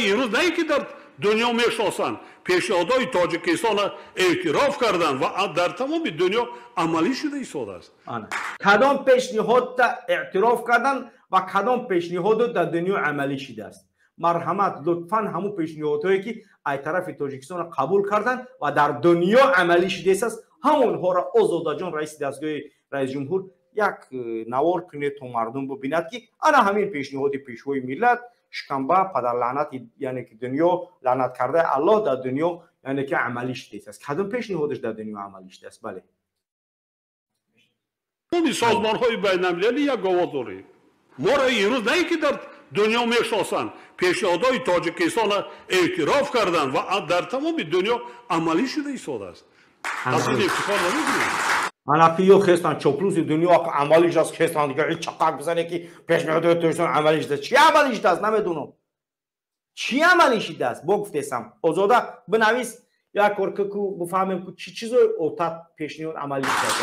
Имрӯз на ин ки дар дунё мешиносанд, пешниҳодҳои Тоҷикистонро эътироф карданд ва дар тамоми дунё амалӣ шуда истодааст. Кадом пешниҳодта эътироф карданд ва кадом пешниҳодо дар дунё амалӣ шудааст? Марҳамат, лутфан, ҳамун пешниҳодҳое ки ай тарафи Тоҷикистонро қабул карданд ва дар дунё амалӣ шудааст, ҳамонҳоро, Озодаҷон, раиси дастгоҳи раисҷумҳур, як навор кунед, то мардум бибинад, ки ана ҳамин пешниҳоди пешвои миллат, шикамба падарлаънати, яъне ки дунё лаънат кардаи Аллоҳ, дар дунё, яъне ки, амалӣ шудааст. Кадом пешниҳодаш дар дунё амалӣ шудааст? Бале. Созмонҳои байналмилалӣ як овоз дорем. Моро имрӯз на ин ки дар дунё мешиносанд, пешниҳодҳои Тоҷикистонро эътироф карданд ва дар тамоми дунё амалӣ шуда истодааст. Аз ин ифтихор намекунем? Ана ки ё хестан чоплуси дунё амалӣ шудааст, хестан дига чақак бизане, ки пешниҳодҳои Тоҷикистон амалӣ шудааст. Чӣ амалӣ шудааст? Намедонам, чӣ амалӣ шудааст. Бо гуфтесам, Озода, бинавис, як кор ку, бифаҳмем, ку чӣ чизои отат пешниҳод амалӣ шудааст.